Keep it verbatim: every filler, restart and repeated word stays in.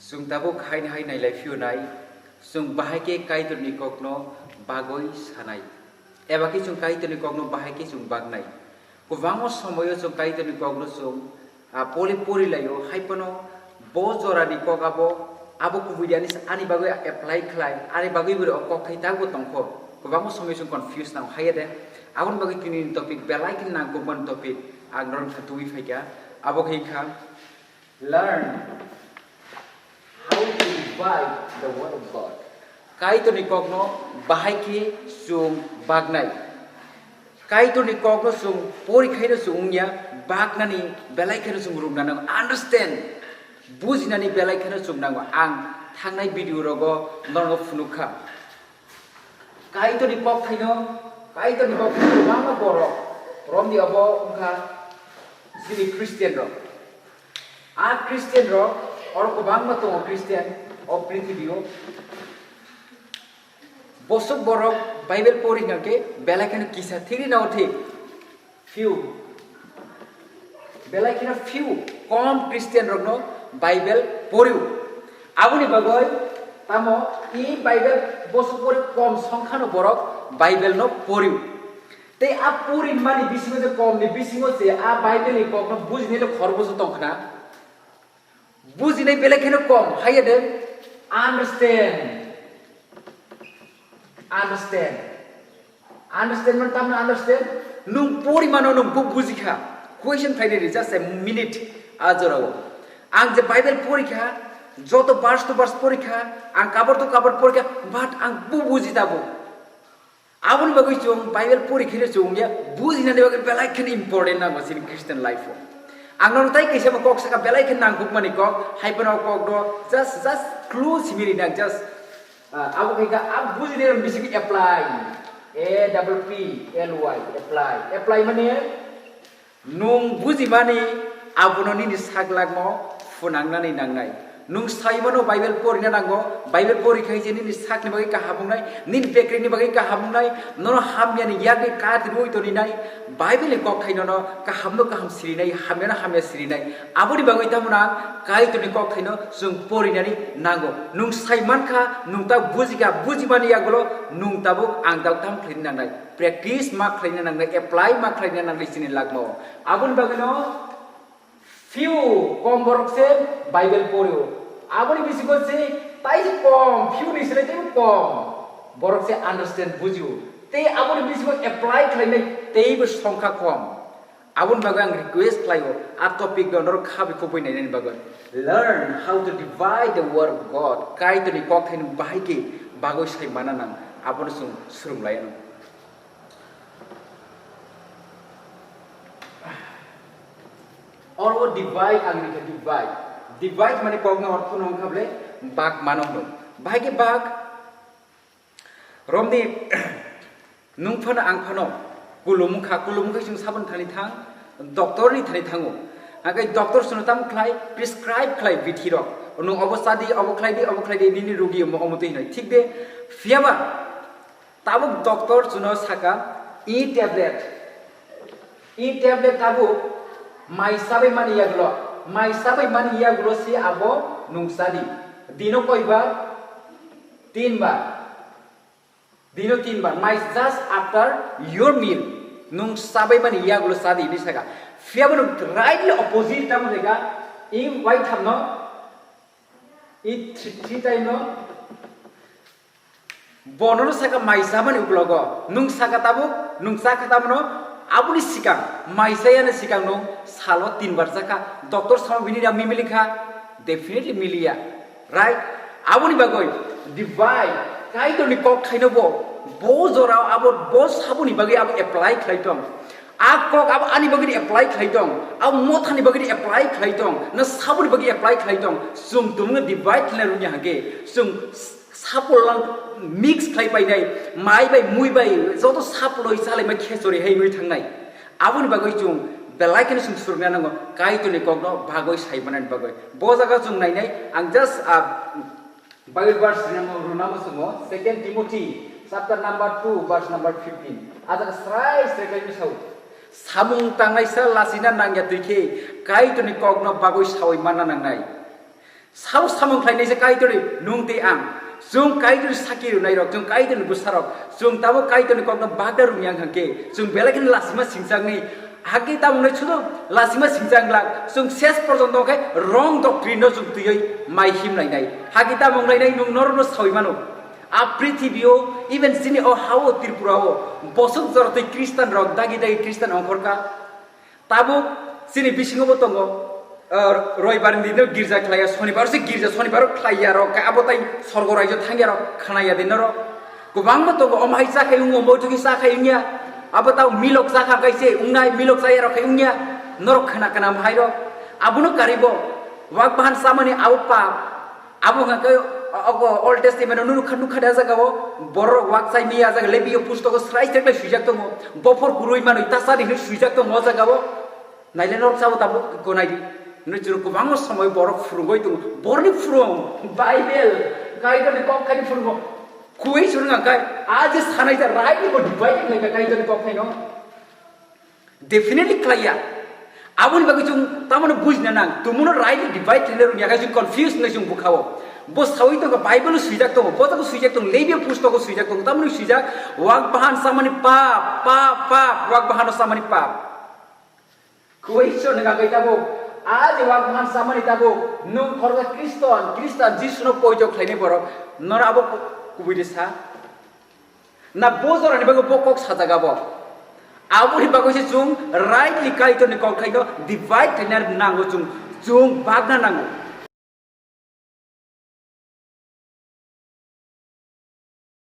Chwng tabuk haino hai nailai phiyonai, chwng bahai khe Kaitorni kokno bagwi sanai, eba khe chwng Kaitorni kokno bahai khe chwng baknai. Kwbangma somoyo chwng Kaitorni kokno chwng, ah, pori pori laio, hai phano bo jorani kok abo, abo kubui de ani, ani bagwi apply khlai, ani bagwi bo o kok thai tabukbo tongkho. Kwbangma somoyo chwng confuse nango, haiya de. Aboni bagwi tinini topic belai khe nangkukmani topic ang norok kha tubui phaikha. Abo khe kha, Learn how to divide the word of God. Kaitorni kokno bahai khe chwng baknai. Kaitorni kokno chwng pori khaino chwng wngya, baknani belai kheno chwng rwngna nango. Understand, bujinani belai kheno chwng nango. Ang thangnai video rogo norokno phunukha. Kaitorni kokthaino, Kaitorni kokthaino kwbangma borok romni obo wngkha chini Christian rok. A Christian rok oro kwbangma tongo Christian o prithibio. Bosok borok Bible pori hwnkhe belai kheno kisa thik ri nao thik. Few. Belai kheno few, kom Christian rokno Bible porio. Aboni bagwi tamo i Bible bosok pori kom songkhano borok Bible no porio. Tei a pori mani bisingo je kom ni bisingo je a Bible ni kokno bujinai le khorokboso tongkhna. Bujinai belai kheno kom, haiya de understand. Understand. Understand man tamno understand? Nwng pori mano nwng bu-, bujikha. Question phainai ri, just a minute, a jorao. Ang je Bible porikha, joto verse to verse porikha, ang kabor to kabor porikha, but ang bu buji tabuk. Aboni bagwi chwng Bible pori khe chwng ya, bujinani bagwi belai kheno important nango chini Christian life o. Ang nono tai kaisa bo kok saka belai khe nangkukmani kok, hai phano kok do just, just clue simi ri nang, just, ah, abo khe ka, ah, bujinai rok bising apply, A double P L Y, apply. Apply mane nwng bujimani abono nini saklakno phunangnani nangnai. Nwng saimano Bible porina nango, Bible pori khai je nini sakni bagwi kaham wngnai, nini pekrekni bagwi kaham wngnai, nono hamyani yakni kati rwi toninai, Bible ni kokthaino no kahamno kaham sirinai, hamyano hamya sirinai. Aboni bagwi tamo nang Kaitorni kokthaino chwng porinani nango. Nwng saimankha, nwng ta bujikha, bujimani yagulo nwng tabuk ang tabuk tamo khlaina nangnai. Practice ma khlaina nangnai, apply ma khlaina nangnai chini lagmao. Aboni bagwino few kom borok se Bible porio. Aboni bisingo se tai kom, few ni sile tei kom borok se understand bujio. Tei aboni bisingo apply khlainai teibo songkha kom. Aboni bagwi ang request khlaio, a topic no norok khabai khoboi nainani bagwi. Learn how to divide the word of God. Kaitorni kokthaino bahai khe bagwi sai mana nang, abono chwng swrwng lai anw. Oro divide, ang rikha divide. Divide mane kokni ortho no wngkha bole bak mano hwno. Bahai khe bak romni nwng phano ang phano kulum wngkha, kulum wngkha chwng saboni thani thang, doctor ni thani thango. Hake doctor chwngno tamo khlai, prescribe khlai bithi rok. Nwng obo chadi, obo khlai di, obo khlai di, nini rugi omo, omo twi hinai. Thik de, phiyaba Tabuk doctor chwngno saka, "E tablet, e tablet tabuk mai chabai mani yagulo, mai chabai mani yagulo se abo nwng chadi. Dino koibar? Tinbar. Dino tinbar. Mai just after your meal. Nwng chabai mani yagulo chadi," hinwi saka. Phiyabo nwng rightly opposite tamo jaga, e waithamno, e three, three time no, Bono no saka mai chamani uklogo, nwng saka tabuk, nwng chakha tamono, aboni sikang, mai chayani sikang nwng salo tinbar chakha, doctor samo bini ria mimili kha, definitely miliya, right? Aboni bagwi divide, Kaitorni kok thaino bo, bo jorao abo, bo saboni bagwi abo apply khlai tong. A kok abo ani bagwi apply khlai tong, abo mothani bagwi apply khlai tong, na saboni bagwi apply khlai tong, chwng tumungno divide khlai rwngya hake, chwng Sapol lang mix khlai painai, mai bai, mui bai, joto sapoloi chalaima khechori hai wngwi thangnai. Aboni bagwi chwng belai kheno chwng swrwngna nango, Kaitorni kokno bagwi sai manani bagwi. Bo jaga chwng nainai, ang just, ah, Bible verse rwnamo, rwnamo chwngo, Second Timothy chapter number two, verse number fifteen. A jaga srai srai khlai sao. Samung tangnaisa lachina nangya twi khe, Kaitorni kokno bagwi saui manna nangnai. Sao samung khlainai se Kaitorni nwng tei ang. Chwng Kaitorni saki rwnairok, chwng Kaitorni bwsarok, chwng tabuk Kaitorni kokno bagda rwngya wngkha khe, chwng belai kheno lasima singchakni. Hakhe tamo wngnai sudu lasima singchak glak, chwng ses porjonto khe wrong doctrine no chwng twiwi mai himlainai. Hakhe tamo wnglainai nwng norokno sawi mano. A prithibi-o, even chini o ha-o Tripura-o, bosok jorotwi Christian rok dagi dagi Christian ongkhorkha. Tabuk chini bisingo bo tongo, ah, roibar ni dino girja khlaiya, sonibar se girja, sonibar khlaiya rok, abo tai sorgo raijyo thangya rok, khnaya de norok. Kwbangma tongo, omo hai cha khai wngo, omo thwi cha khai wngya. Abo tao milok cha kha kaise wngnai, milok chaya rok khai wngya. Norok khna khna hai rok. Abono karibo, wak bahan samani abo pap. Abo hwnka khe, o, o, Old Testament-o nukha, nukha da jaga-o, borok wak chai miya jaga, Lebi-o pustogo srai srai khlai swijak tongo, bophor kwrwi manwi tasari hwnwi swijak tongo o jaga-o. Naile norok sabo tabuk ko nai di. Hwnwi chwng kwbangma somoi borok phwrwngwi tongo, borokni phwrwng, Bible, Kaitorni kok khaini phwrwngo. Kuwi chwng hwnka khe, a je sanai ja, right ni bo divide khlai kha Kaitorni kok khaino. Definitely khlaiya. Aboni bagwi chwng tamano bujina nang, tumuno right divide khlaina rwngya khe chwng confuse wngwi chwng bwkhao. Bo sawi tongo, Bible-o swijak tongo, bo jaga swijak tongo, Lebi pustogo swijak tongo, tamoni swijak, wak bahan samani pap, pap, pap, wak bahano samani pap. Question hwnka khe tabuk, a je wak bahan samani tabuk, nwng khoroksa Khristan, Khristan Jisuno poito khlainai borok, noro abo ku-, kubui de sa? Na bo jorani bagwi bo kok sajak abo. Aboni bagwi se chwng rightly Kaitorni kok khaino divide khaina nango chwng, chwng bagna nango.